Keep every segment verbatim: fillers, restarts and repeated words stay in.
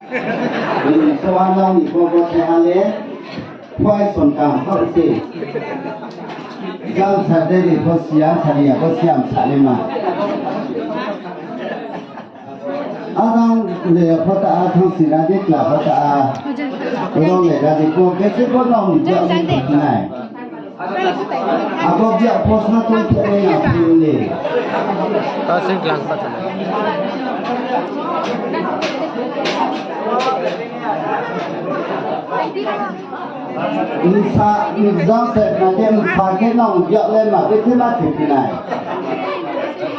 Bini soa nang ni bo bo khe ha le, phai son kam khaoh se. Jang sa de ri pho siya, sa ri ya pho siya, sa le ma. Adang le pho ta a thang si ra di, kla pho ta a. Rong le ra di pho, bese pho nang ni jang ni nai. Abo biak pho sa tong khe nai na phi le. Ta sing klang pa ta. Nsa, nsa se na ke nsa khe nang biak le ma, bese ma khe phi nai.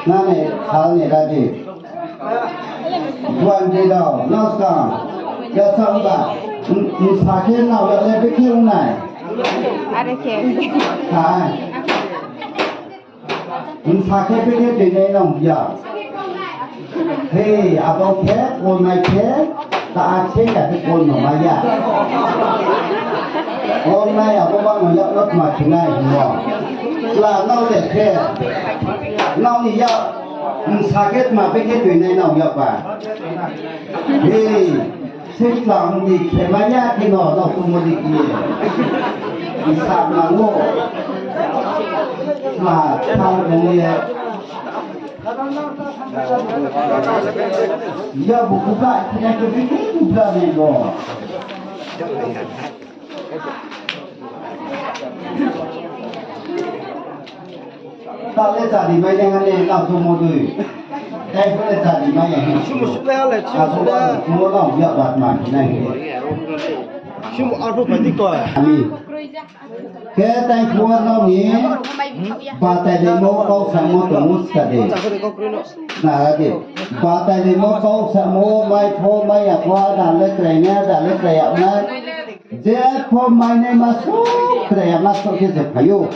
Na ne, sa ne ra di. Buan di dao, nang sa. Ya sa ba. Nsa khe nang biak le bese ong nai. Are khe. Hai. Nsa khe bese tuinai nang ya. Hei, abo khe, ongnai khe, ta a khe ya khe kon no ma ya. Ongnai abo ba no ya no ma khe nai himo. Chla nang le khe. Nang ni ya. Nsa khe tma bese tuinai nang ya ba. Hei. Sing tlang di khe ma ya khe no, no tumo di khe. Sa nang wo. Sa, sa nang ye. Ya bu kubla, khe ya khe bi kubla ni bo. Ta le jani mai nai ha ne, nang tumo dui. Tai pho le jani mai ya. Sumo sumo ha le, sumo sumo ha. Sumo nang ya bat ma khe nai. Sumo arphuh pai di ko. Ami. Khe tai pho nang ni. Batai le mo kau samo tong ou ska de. Na de. Batai le mo kau samo mai pho mai ya pho da le krai na da le krai ya na. Je pho mai nai ma so krai ya ma so khe se phai ou.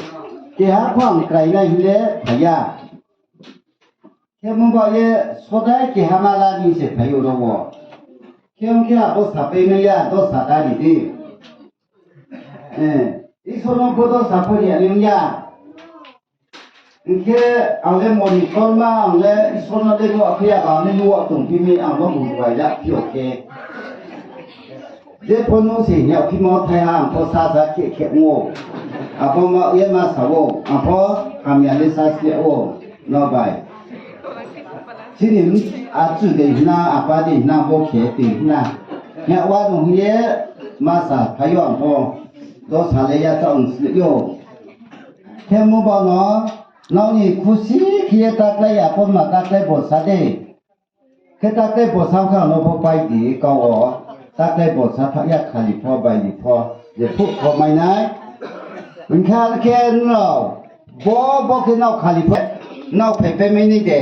Keha pho ang krai nai hing le phai ya. Khe mo ba ye sodai keha ma la ni se phai ou ro wo. Khe ong khe abo sapai nai ya, do sa ta ri di. Eh, Isor no bo do sa pho ri ya ni ong ya. Hing khe ang le moni kolma, ang le Isor no le nuh phi ya, ang le nuh tong phi mi, ang no bung bai ya phi o khe. Je pho nung se hing ya phi mo thai ha, ang pho sa sa khe khe ong ou. Ang pho ma ye ma sa ou, ang pho hamya le sa si ya ou, no bai. Chini achu de hna, apa de hna, bo khe de hna. Hing ya wa nung hing ye ma sa phai ou ang pho. Do sa le ya cha ong si ou. Khe mo ba no, nang ni khusi khe ye ta klái ya pho ma ta klái bo sa de. Khe ta klái bo sa kha no pho pai di kau wo. Ta klái bo sa tha ya khali pho bai ni pho. Je phuh pho mai nai. Hing khe ar khe nrao. Bo, bo khe nrao khali pho. Nrao phai pai mai nai de.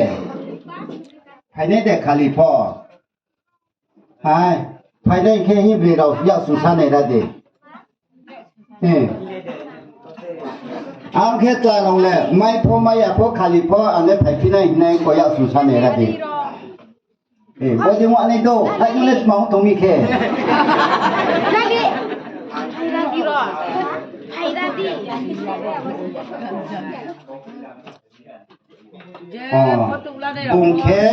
Phai nai de khali pho. Hai, phai nai khe hing bri rao yak su sa nai ra de. Eh. Ang khe tla rao le, mai pho mai ya pho khali pho, ang le phai phi nai hing nai ko yak su sa nai ra de. Eh, bo je wa nai do, hai le tma tong mi khe. Ra di. Ra di ro. Hai ra di. Oh, bung khe,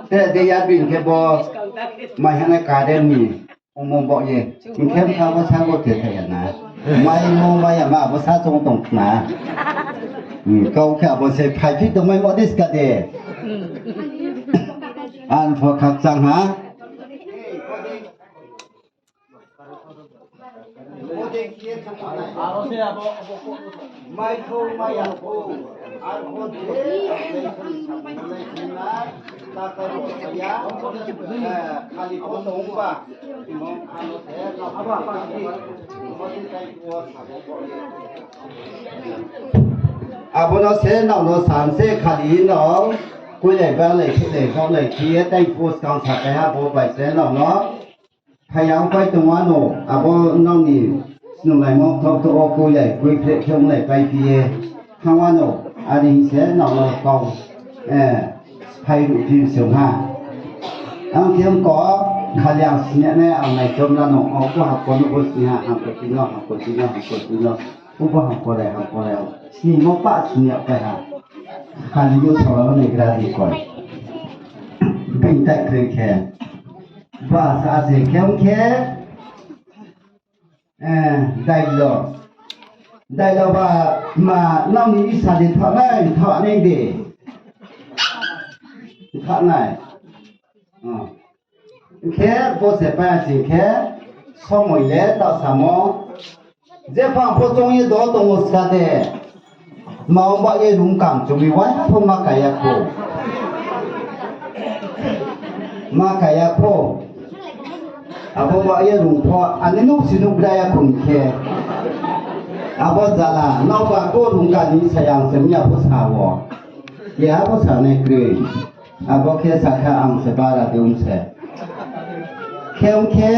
te de ya bini khe bo, mai hana kare ni, omo bo ye, bung khe bsa bo sa bo te thai ya na. Mai mo mai ya ma bo sa chung tong khna. Hmm, kau khe abo se phai phi tong mai mo dis ka de. Ang pho khakchang ha. Abo no se nrao no san se khali no, kuilai ba lai khe lai kau lai khe ye tai pho skang sa kai ha bo bai se nrao no. Phai ya pai tong wa no, abo nrao ni snunglaimo thok thok wo kuilai kuiphre khe onglai pai phi ye. Thang wa no, are hing se nrao no kau, eh, phai ruh phi sung ha. Ang khe ong ko, khali ang sini nai ang nai chom na no, ang ko ha ko no bo sini ha, ang ko sini no, ang ko sini no, ang ko sini no. Ubo hangko le, hangko le. Sini mo pa sini ya pai ha. Khali yo sala no negra di koi. Bini tai kre khe. Ba sa se khe ong khe, eh, dailo. Dailo ba ma nang ni isa de thanai, thanai de. Thanai. Oh. Khe bo se pa sing khe, somoi le ta samo. Jepha pho choung ye do tong ou ska de. Ma ong ba ye rung kam chumi wai pho ma kaya kho. Ma kaya kho. Abo ba ye rung pho, ani nuh si nuh bra ya kho khe. Abo jala, nau ba ko rung ka ni sayang se mi ya pho sa wo. Ye abo sa nai kroi. Abo khe sakha ang se bara de ong se. Khe ong khe,